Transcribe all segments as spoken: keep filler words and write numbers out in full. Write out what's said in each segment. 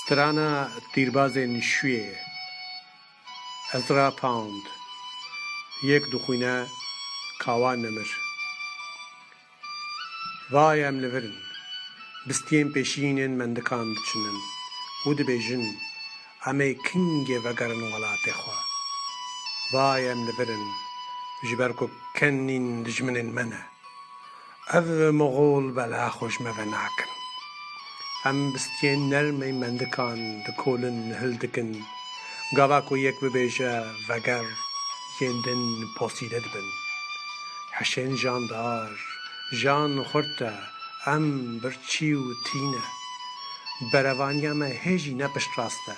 Strana Tîrbazên Şûyê, Ezra Pound, yek dixwîne Kawa Nemir. Vay em li vir in, bistiyên pêşînên mendikan diçinin û dibêjin, em ê kingê vegerin welatê xwe. Vay em li vir in, ji ber ku ken nîn dijminên me ne. Ev Moxol bela xwe ji me ve nakin. Em bistiyên nermê mendikan dikolin, hildikin. Gava ku yek bibêje veger, yên din posîde dibin. Heşên jandar, jan xurt e, em birçî û tî ne. Berevaniya me hê jî ne piştrast e.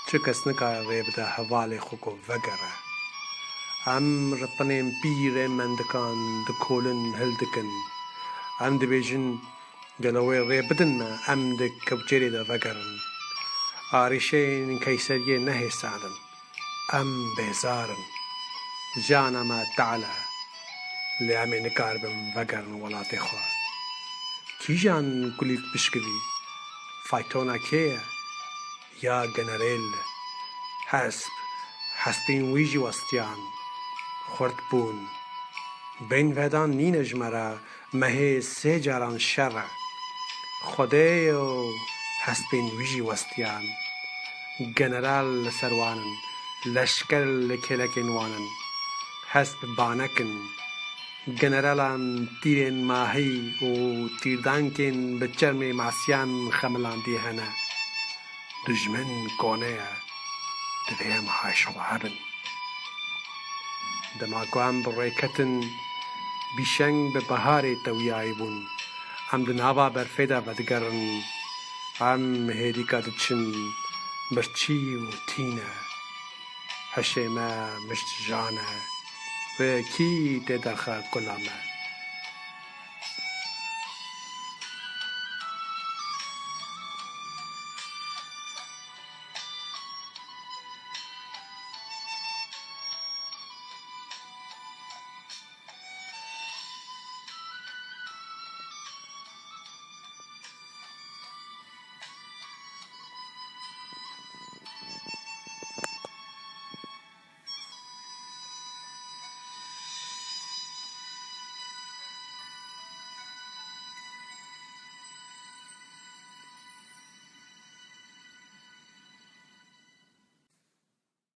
Çi kes nikare rê bide hevalê xwe ku vegere. Em ripinên pîr ê mendikan dikolin, hildikin. Em dibêjin, gelo wê rê bidin me, em di kewçerê de vegerin. Arîşeyên Keyseriyê ne hêsan in. Em bêzar in. Jana me tehl e. Lê em ê nikaribin vegerin welatê xwe. Kîjan kulîlk pişkivî? Faytona kê ye? Ya generêl, hesp, hespên wî jî westiyan, xurt bûn. Bên vedan nîne ji me re, mehê sê caran şer e. Xwedê û hespên wî jî westiyan. General li ser wan in, leşker li kêlekên wan in. Hesp banek in. Generalan tîrên mahî û tîrdankên bi çermê masiyan xemilandî hene. Dijmin kone ye, divê em haş xwe hebin. Dema ku em bi rê ketin, bîşeng bi biharê tewiyayî bûn. Em di nava berfê de vedigerin. Em hêdîka diçin, birçî û tî ne. Hişê me mişt jan e. Wê kî tê derxe kula me?